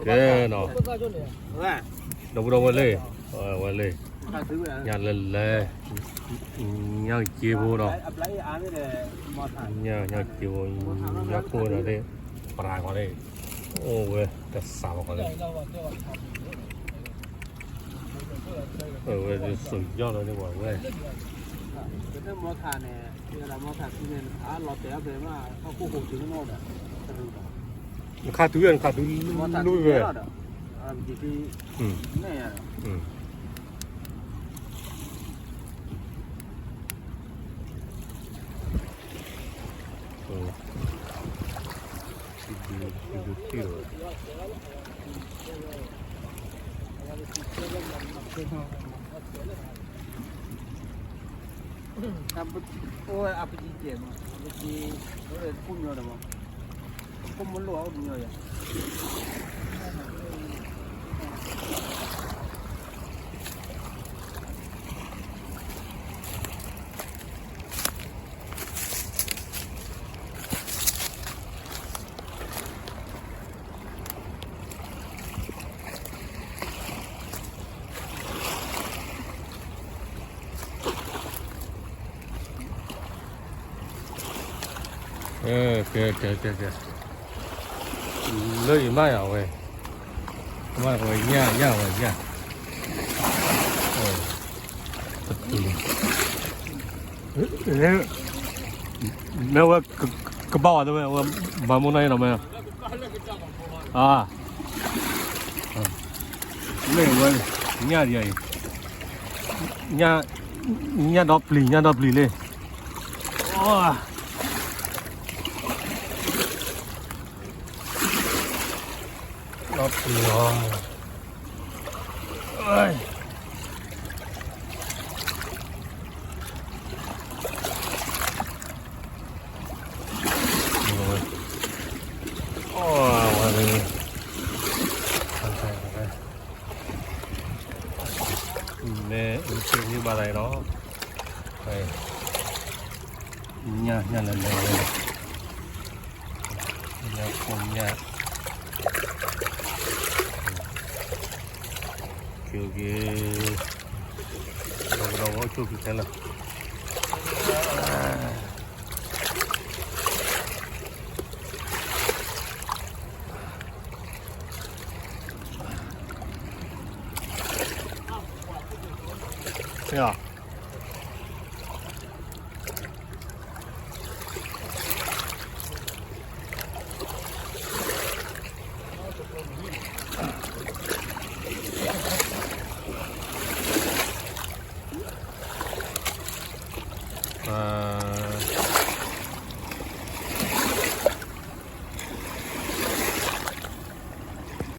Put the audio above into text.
ကဲနီၤ, ဒီပုၢ်ဒီဝဲၢ်လံ, ဝဲလံ, ညၣ်လဲၤလဲၤ, ညၣ်က့ဖိနီၤ, ညၣ်က့ဖိ, ညၣ်ကိၢ်ဒီးလံ, ပရၤကီးလံ, အိၣ်ဝဲတစးဘၣ်ကီးလံ, အဝဲစုၤယီၢ်လီၤန့ၣ်ဝဲ, နခးတုၤ နခးတုၤလီၤဝဲ, အိၣ်ဝဲအပကံကဲးမး, အပကံ, အိၣ်ဝဲတကိၣ်ညီဒီးမး, တကိၣ်မ့ၢ်လိၣ်အအိၣ်တညီယၤ. ကဲ, ကဲ, ကဲ, ကဲ, လၢအံၤမ့ၢ်ယၤဝဲ, မ့ၢ်ဝဲညၣ်, ညၣ်ဝဲညၣ်, မ့ၢ်ဝဲကဘၣ်ဝဲတဝဲ, ဝဲမၤမူနီၢ်အံၤနီၤမ့ၢ်, မ့ၢ်ဝဲ, ညၣ်ဒ်အံၤ, ညၣ်ဒီပျံၤ, ညၣ်ဒီပျံၤလံ. ဒီပျံၤလီၤ. မ့ၢ်အံၤဘၣ်သးအံၤလီၤ. ညၣ်, ညၣ်လဲၤလဲၤ, ညၣ်ဖိညၣ်, ကဲ, ကဲ, ဒီးဒီးဝဲအိၣ်ဆိၣ်ဖံးခဲလၢာ်. အ